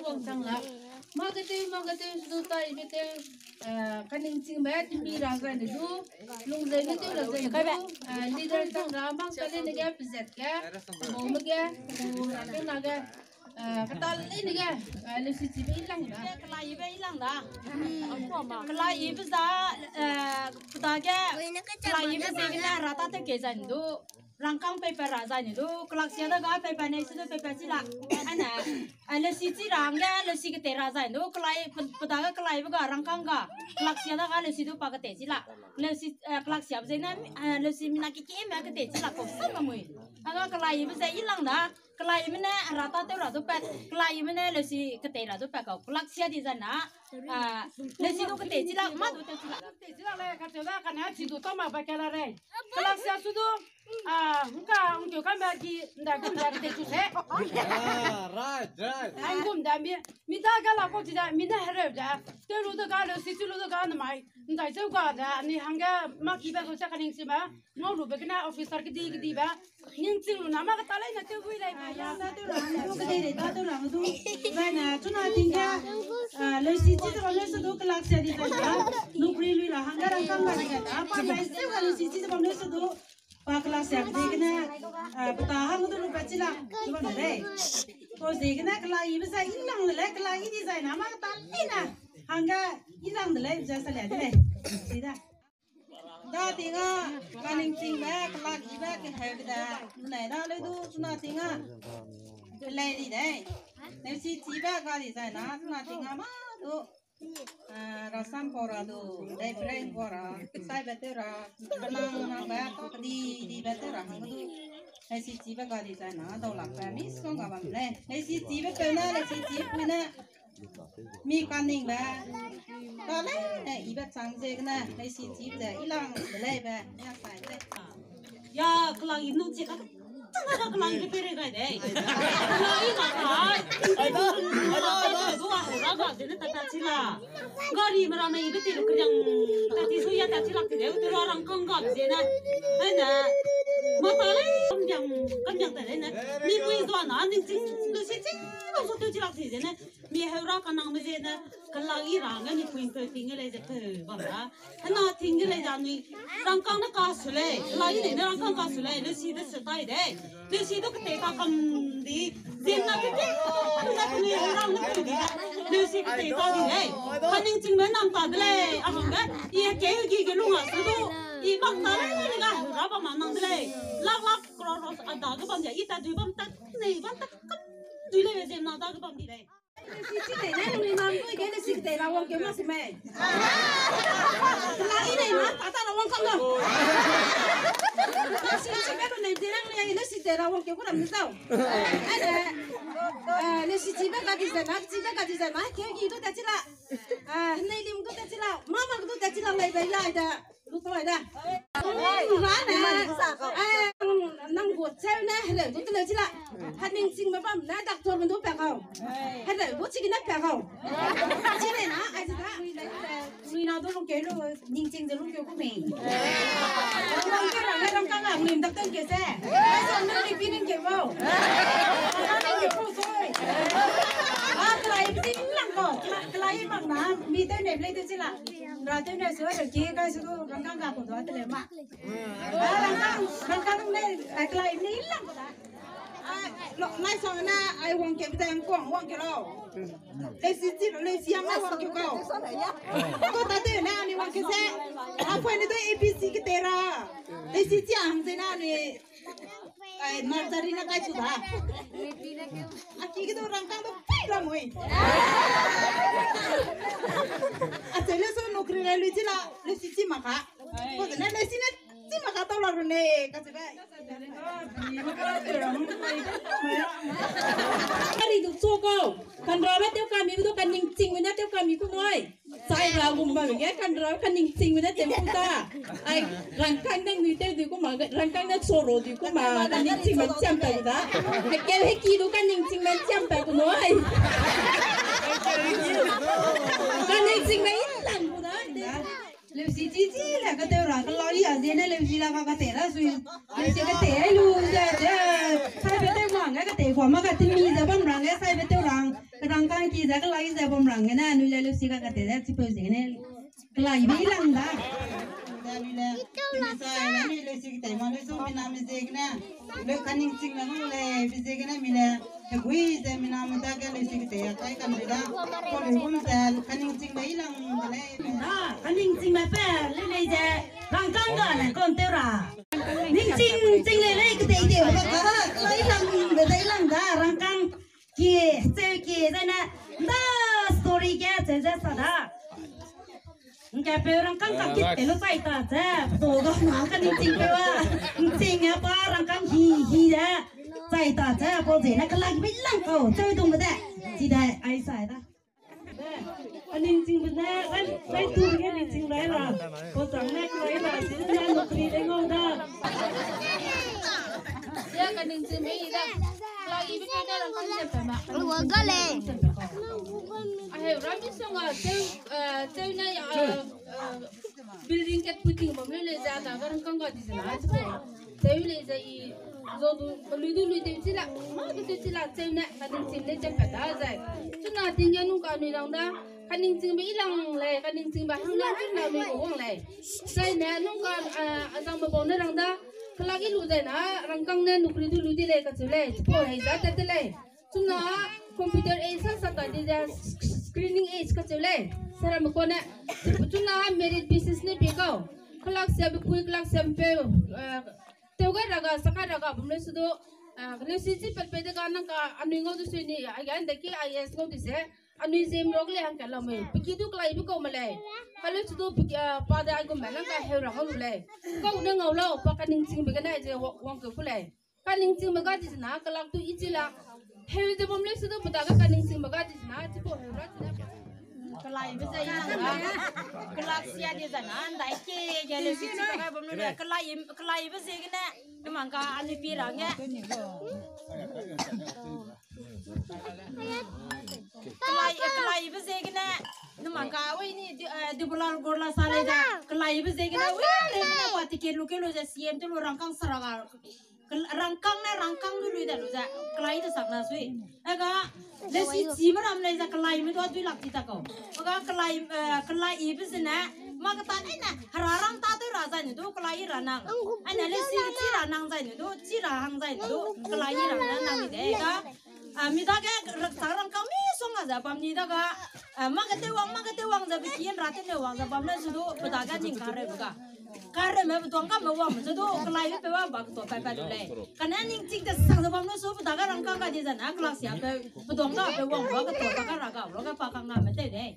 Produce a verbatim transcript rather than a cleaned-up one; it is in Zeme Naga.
Wangchang la. Mâ keteu, mâ keteu, su du tai, keteu, eh, kaningchingbe, timbi ra zai ne du, lungzei ne tew ra zai ne du, eh, leader chang ra, mang ka le ne ge, pezet ge, mo me ge, mo ra ke na ge, eh, kata le ne ge, eh, leusi chibe i lang da. Kela ibe i lang da. Kela ibe za, eh, peda ge, kela ibe ze ge ne ra ta tew ke zai ne du. Rangkâng peipat ra zai ne du, kelaksia da ga peipat ne, si du peipat chi la. Ane, a, leusi chi ra hangge, leusi ketei ra zai ne du, kelai, pe-, peda ga kelaibe ga, rangkâng ga, kelaksia da ga leusi du pa ketei chi la. Leusi, eh, kelaksiabe ze ne, eh, leusi mina kekeme ketei chi la, kau sam ma mui. Aga kelaibe ze i lang da, kelaibe ne, ra ta tew ra du pat, kelaibe ne, leusi ketei ra du pat kau, kelaksia di zai na, a, leusi du ketei chi la, mâ du tew chi la. Ketei chi la le, kacheu da, kane chi du tau ma ba ke la rei. Kelaksia su du, a, ngka, ngkeu ka mba ki, nda gum da ketei chu se. Ah, right, right. Ai gum da mi, mi da ga la ko chi da, mi ne hereu da. Tew lu de ga, leusi chi lu de ga, namai. Ndai zeu ga da, ni hangge, mâ ki ba ko cha kaningchingbe. Ngau lu be gene officer kedi kedi ba. Ningching lu na mâ kata lei na tew bui lei ba ya. Ta tew ra hang du, kedei rei ta tew ra hang du. Zai na, chuna ting ga, a, leusi chi te bam leu su du kelaksia di zai na. Nukri lui ra hangge rangkâng ga di ga da. Pa mai zeu ga leusi chi te bam leu su du. Pa kelaksia di gene, a, peta hang du lu pa chi la. Lu bam de lei. Ko zi gene kelak ibe zai i lang de lei, kelak i di zai na mâ kata lei na. Hangge i lang de lei, zai sa lei de lei. Si da. Da ting a, kaningchingbe, kelak ibe, keheu da, nai da leu du, chuna ting a. Kelei di dei. Leusi chibe ga di zai na, chuna ting a mâ du. Ah, rasam pau ra du, dei breng pau ra, saibe tew ra, benang nangbe, kedi dibe tew ra hang du. Leusi chibe ga di zai na, dau lak pe, mi song ga bam lei. Leusi chibe peu na, leusi chi pui na. Mi kaningbe. Ka lei, ne, ibe chang ze gene, leusi chibe ze, i lang de lei be, ya sai de lei. Ya, kelak i nu chi ka, chana ka kelak i ke pere gai de. Kelak i ka kai. Ai da, ai da, ai da. Dua, ra ga de ne ta ta chi la. Gari me ra me ibe te lu keriang ta ti su ya ta chi lak ti de, u te ra rangkâng ga de ne. Ai ne. Ma ta lei, kam yang, kam yang ta lei ne. Mi pui zua na, ning ching lu si ching, lu su tew chi lak ti de ne. Mi heu ra kanangbe ze ne, kelak i ra hangge mi pui peu ting ge lei ze peu bam ra. Hena ting ge lei ze anui rangkâng ne ka su lei, kelak i nei ne rangkâng ka su lei, leusi de se tai de. Leusi du ketei ta kam di, zim na ke ke, na ke ne rang ne pe di de. Leusi ketei ta di lei. Kaningchingbe nam ta de lei, a hangge, i ke gi ge lung a su du, i bam ta lei, ne ga ra bam ma nang de lei. Lak lak crore crore a da ge bam de, i ta dui bam ta, nei bam ta kam dui lei, zim na da ge bam di lei. Leusi chi tei ne, nui nam dui ge leusi ketei ra wangkeu mak si mei. Kelak i nei na, pa ta ra wangkang na. Leusi chi be lu nei dirang lei, leusi tei ra wangkeu ku ram ni zau. Ai ne, eh, leusi chi be ga di zai na, chi be ga di zai na, keu gi du ta chi la. Ah, nei lim du ta chi la, mama du ta chi la lei bai lai da. Lu ta lai da. Nang gu cheu ne, heleu du te leu chi la. Haningchingbe bam ne, doctor me du pa kau. Heleu du chi gene pa kau. Chi ne na, ai chi da. Nui na du lungkeu lu, ningching ze lungkeu ku mi. Lungkeu ra ne, rangkâng a, nui doctor ke se. Ai sa nui ni pi ningkeu bau. Ningkeu bau soi. Ah, kelak i pi ting lang kau. Kelak, kelak i mak na, mi tew ne play tew chi la. Ra tew ne su ra ki kai su du rangkâng ga ku du te le ma. Ah, rangkâng, rangkâng ne, ai kelak i ni lang da. Ai, lo, nai sang na, ai wangkeu be dang kuang wangkeu lau. Leusi chi, leusi yang na wangkeu kau. Ko ta tew na ni wangkeu se. A poi ni du A B C ketei ra. Leusi chi hang ze na ni. Ai, nursery na kai chu da. A ki ge du rangkâng du pei la mui. A che le su nukri le lui chi la, leusi chi ma ka. Ko ne leusi ne chi ma ka tau la ru ne, ka che bai. Kari du chu kau. Kanra be tew kami du kaningching me ne tew kami ku nui. Chai ra gum ba ge kanra kaningching me ne tew ku ta. Ai, rangkâng ne nui tew du ku ma, rangkâng ne choro du ku ma, kaningching me chiam pa da. Hekeu heki du kaningching me chiam pa ku nui. Kaningching me i lang ku da. Leusi chi chi le ka tew ra, kelak i a ze ne leusi la ka ka te ra sui. Leusi ka te lu ze, ze, saibe tew rang, ka te kua ma ka timi ze bam rang, saibe tew rang. Rangkang ki ze kelak ze bam rang gene, anui le leusi ka kate ze chipeu ziegene. Kelak ibe i lang da. Da anui le, anui le, anui leusi kate ma leusi mina me ziegene. Leu kaningching me ngau le, bi ziegene mi le. Hegui ze mina me dage leusi kate ya kai kan da. Ko leu gum ze kaningching me i lang de lei. Da, kaningching me pe, leu lei ze. Rangkang ga ne kon teu ra. Ningching, ching lei lei, kedei dei, ba ka, lai lang, kedei lang da, rangkang. Ki, cheu ki, zai ne, da, story ke, cheu ze sa da. Ngka peu rangkang ka kit te lu chai ta ze, to ga ma ka ningching peu a. Ningching a pa rangkang hi, hi ze. Chai ta ze, pa ze ne, kelak bi lang kau, cheu dung de. Chi dai, ai sai da. Aningching bene, rai, rai tu ge ningching rai ra. Ko chang ne rai ra, si ne nukri de ngau da. Ya kaningching be i da. Kelak ibe ka ne rangkang chempeu ma. Wa ga lei. Aheu, rami song a, cheu, eh, cheu ne, eh, eh, building kat puting bam leu lei ze, da ga rangkang ga di ze na, cheu. Cheu lei ze i, zo du, lui du lui teu chi la, ma du teu chi la, cheu ne, kaningching ne chempeu da zai. Chuna ting ge nung ka anui rang da, kaningching be i lang lei, kaningching be hang lang chun na lui gu wang lei. Zai ne, nung ka, eh, azang be bau ne rang da, kelak i lu zai na, rangkang ne nukri du lui di lei, kacheu lei, chipau hei za tat te lei. Chuna computer age sa sa ta di ze screening age kacheu lei. Sera me ko ne. Chuna merit basis ne pie kau. Kelak sia be pui, kelak sia be peu, eh, teu gai ra ga, sa kai ra ga, bam leu su du. Eh, leu si chi pat pe de ga nang ka anui ngau du sui ni, ai ga nda ki I A S ngau di se. Anui zem rok lei hang ka lau mei. Peki du kelak ibe kau ma lei. Ka leu su du peki, eh, pa de ai gu me nang ka heu ra ngau lu lei. Kau ne ngau lau, pa kaningching be gene ze wa-, wang keu ku lei. Kaningching me ga di zena, kelak tu i chi la. Heu ze bam leu su du pe dage kaningching me ga di zena, chipau heu ra chi da. Kelak ibe ze i lang da. Kelak sia di zena, ndai ke, ke leu si chi pe ga bam leu le, kelak i, kelak ibe ziegene, nemang ka anui pi ra nge. Kelak, kelak ibe ziegene, nemang ka, oi ni, di, eh, di bola gor la sa lei da. Kelak ibe ziegene, oi, ne, ne, pa ticket lu ke lu ze, C M te lu rangkang sara ga. Kel-, rangkang ne rangkang du lui da lu ze, kelak i de sak na sui. Aga, leu si chi me ram lei ze kelak i me du a dui lak ti ta kau. Aga kelak i, eh, kelak ibe zene, ma keta nei ne, hera rang ta teu ra zai ne du, kelak i ra nang. Ai ne leu si chi ra nang zai ne du, chi ra hang zai ne du, kelak i ra nang nang de ga. Ah, mi dage rakchang rangkang misongga ze bam ni dage, ah, ma ketewang, ma ketewang ze be kien ra tene wang ze bam leu su du, pe dage ning kareu ga. Kareume pe tuang ga me wang me zu du, kelak i pe wang ba ketua pai pai du lei. Kane ningching te sang ze bam leu su, pe dage rangkang ga di zene, kelak sia pe, pe tuang ga pe wang ba ketua ba ga ra ga, lo ga pa kang ga me tew lei.